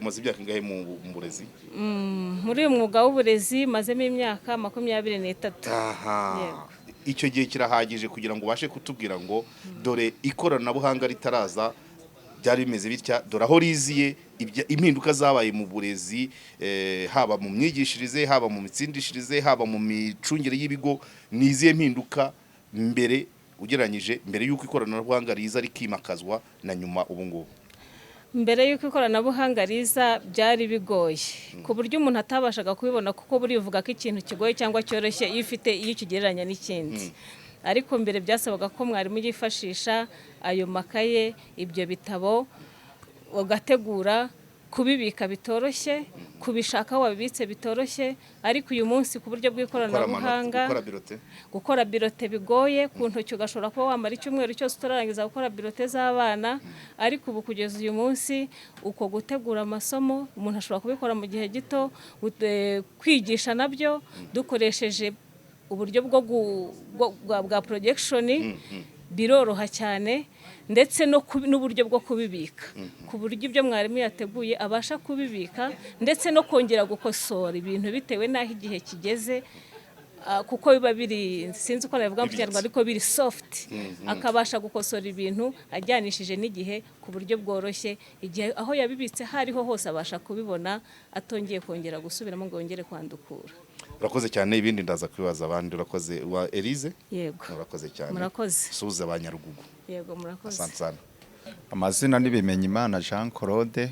umaze imyaka ingahe mu burezi? Muri uyu mwuga w'uburezi mazemo imyaka 23. Aha. Yego. Icyo gihe kirahagije kugira ngo ubashe kutubwira ngo dore ikoranabuhanga ritaraza byari bimeze bitya, dore aho riziye, impinduka zabaye mu burezi, haba mu myigishirize, haba mu mitsindishirize, haba mu micungire y'ibigo. Ni izihe mpinduka mbere, ugereranyije mbere y'uko ikoranabuhanga riza rikimakazwa na nyuma ubu ngubu? Mbere y'uko ikoranabuhanga riza byari bigoye ku buryo umuntu atabashaga kubibona, kuko burivuga ko ikintu kigoye cyangwa cyoroshye iyo ufite iyo ukigereranya n'ikindi. Ariko mbere byasabaga ko mwarimu yifashisha ayo makaye, ibyo bitabo. Ugategura, kubibika bitoroshye, kubishaka aho wabibitse bitoroshye, ariko uyu munsi ku buryo bw'ikoranabuhanga, gukora bulletin, gukora bulletin bigoye ku ntoki, ugashobora kuba wamara icyumweru cyose utararangiza gukora bulletin z'abana, ariko ubu kugeza uyu munsi uko gutegura amasomo umuntu ashobora kubikora mu gihe gito. Kwigisha nabyo dukoresheje uburyo bwa projection biroroha cyane, ndetse n'uburyo bwo kubibika, ku buryo ibyo mwarimu yateguye abasha kubibika, ndetse no kongera gukosora ibintu bitewe n'aho igihe kigeze, kuko biba biri, sinzi uko nabivuga mu Kinyarwanda, ariko biri soft, akabasha gukosora ibintu ajyanishije n'igihe ku buryo bworoshye. Igihe aho yabibitse hariho hose abasha kubibona atongeye kongera gusubiramo ngo yongere kwandukura. Urakoze cyane, ibindi ndaza kubibaza abandi. Urakoze wa Elise. Yego. Urakoze cyane. Murakoze. Suhuza abanyarugugu. Yego, murakoze. Asante sana. Amazina ni Bimenyimana Jean Claude,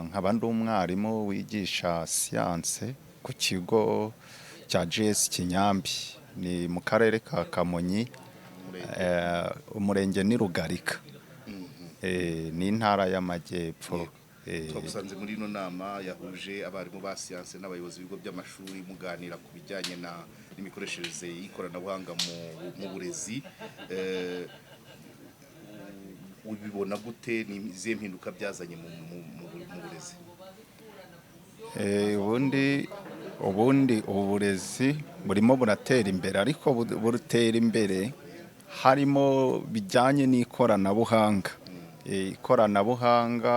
nkaba ndi umwarimu wigisha siyanse ku kigo cya GS Kinyambi, ni mu karere ka Kamonyi, umurenge ni Rugarika, ni intara y'Amajyepfo. Twagusanze muri ino nama yahuje abarimu ba siyanse n'abayobozi b'ibigo by'amashuri, muganira ku bijyanye n'imikoreshereze y'ikoranabuhanga mu burezi. Ubibona gute? Ni izihe mpinduka byazanye mu burezi? Ubundi uburezi burimo buratera imbere, ariko butera imbere harimo bijyanye n'ikoranabuhanga. Ikoranabuhanga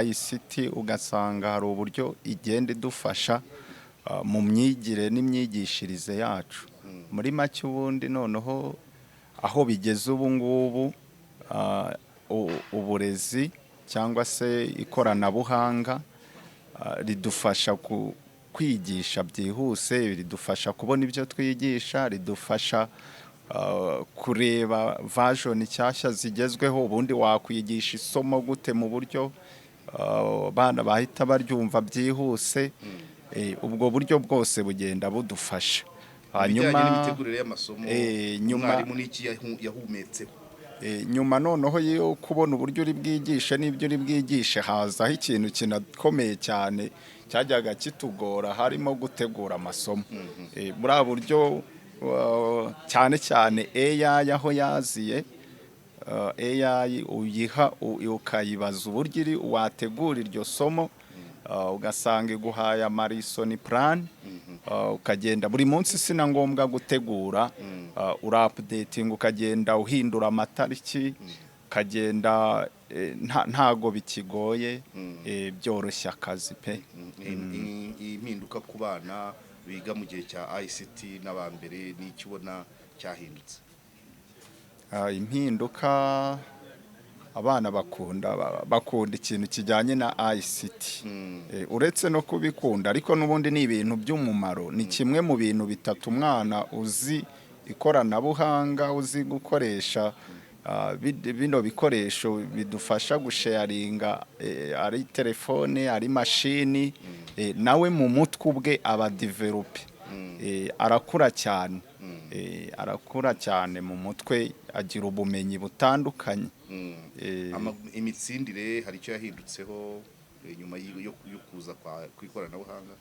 ICT, ugasanga hari uburyo igenda idufasha mu myigire n'imyigishirize yacu. Muri make, ubundi noneho aho bigeze ubu ngubu, uburezi cyangwa se ikoranabuhanga ridufasha kwigisha byihuse, ridufasha kubona ibyo twigisha, ridufasha kureba version nshyashya zigezweho. Ubundi wakwigisha isomo gute mu buryo abana bahita baryumva byihuse? Ubwo buryo bwose bugenda budufasha. Ibijyanye n'imitegurire y'amasomo, umwarimu n'iki yahumetseho? Nyuma noneho yo kubona uburyo uri bwigishe n'ibyo uri bwigishe, hazaho ikintu kinakomeye cyane cyajyaga kitugora, harimo gutegura amasomo. Buriya buryo, cyane cyane AI aho yaziye, AI uyiha ukayibaza uburyo iri wategura iryo somo, ugasanga iguhaye ama lesson plan, ukagenda buri munsi. Si na ngombwa gutegura, ura updating, ukagenda uhindura amatariki, ukagenda ntago bikigoye, byoroshya akazi pe. Iyi mpinduka ku bana biga mu gihe cya ICT n'abambere, n'icyo ubona cyahindutse? Impinduka, abana bakunda ikintu kijyanye na ICT. Uretse no kubikunda, ariko n'ubundi ni ibintu by'umumaro. Ni kimwe mu bintu bitatu umwana uzi ikoranabuhanga, uzi gukoresha bino bikoresho bidufasha gusharinga, ari telefone, ari mashini, nawe mu mutwe ubwe aba developed. Arakura cyane. Arakura cyane mu mutwe, agira ubumenyi butandukanye. Imitsindire hari icyo yahindutseho nyuma yo kuza kw'ikoranabuhanga?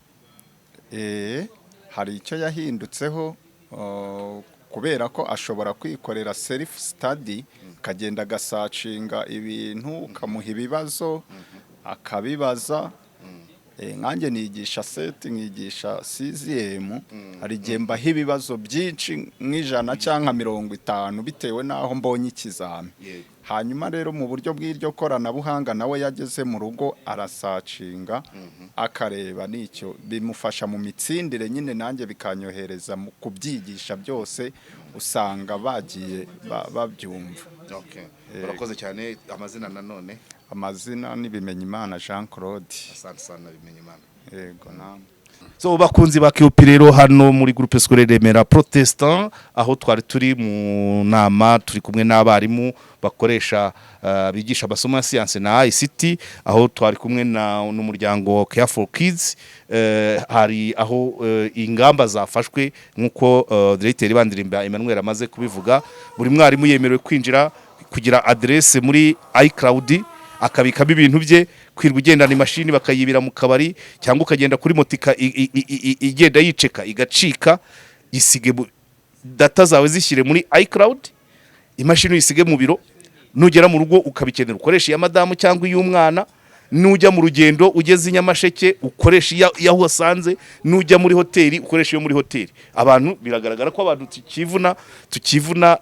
Hari icyo yahindutseho, kubera ko ashobora kwikorera self study, akagenda agasearchinga ibintu, ukamuha ibibazo akabibaza. Nkanjye nigisha SET, nkigisha sixième, hari igihe mbaha ibibazo byinshi nk'ijana cyangwa 50 bitewe n'aho mbonye ikizami. Hanyuma rero mu buryo bw'iryo koranabuhanga, nawe yageze mu rugo arasearchinga, akareba, n'icyo bimufasha mu mitsindire nyine, nanjye bikanyohereza mu kubyigisha byose, usanga bagiye babyumva. Okay. Urakoze cyane. Amazina nanone? Amazina ni Bimenyimana Jean Claude. Asante sana, Bimenyimana. Yego, namwe. So bakunzi ba KOP rero, hano muri Groupe Scolaire Remera Protestant, aho twari turi mu nama, turi kumwe n'abarimu bakoresha, bigisha amasomo ya science na ICT, aho twari kumwe na n'umuryango Care for Kids. Hari aho ingamba zafashwe nkuko directeur Bandirimba Emmanuel amaze kubivuga. Buri mwarimu yemerewe kwinjira, kugira adresse muri iCloud. akabikamo ibintu bye. Kwirwa ugendana imashini bakayibira mu kabari, cyangwa ukagenda kuri moto igenda yiceka igacika, isige data zawe zishyire muri iCloud, imashini uyisige mu biro. Nugera mu rugo ukabikenera, ukoresha iya madamu cyangwa iy'umwana. Nujya mu rugendo ugeze i Nyamasheke, ukoresha iya aho wasanze. Nujya muri hoteli, ukoresha iyo muri hoteli. Abantu, biragaragara ko abantu tukivuna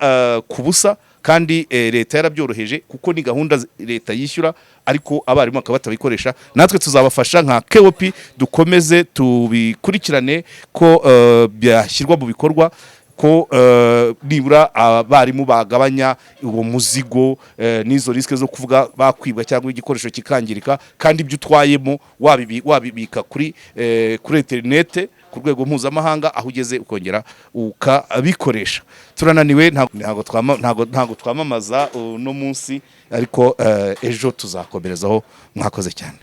ku busa, kandi leta yarabyoroheje, kuko ni gahunda leta yishyura, ariko abarimu bakaba batabikoresha. Natwe tuzabafasha nka KOP, dukomeze tubikurikirane ko byashyirwa mu bikorwa, ko nibura abarimu bagabanya uwo muzigo n'izo risques zo kuvuga bakwibwa cyangwa igikoresho kikangirika, kandi ibyo utwayemo wabibika kuri interinete ku rwego mpuzamahanga, aho ugeze ukongera ukabikoresha. Turananiwe, ntabwo twamamaza uno munsi, ariko ejo tuzakomerezaho. Mwakoze cyane.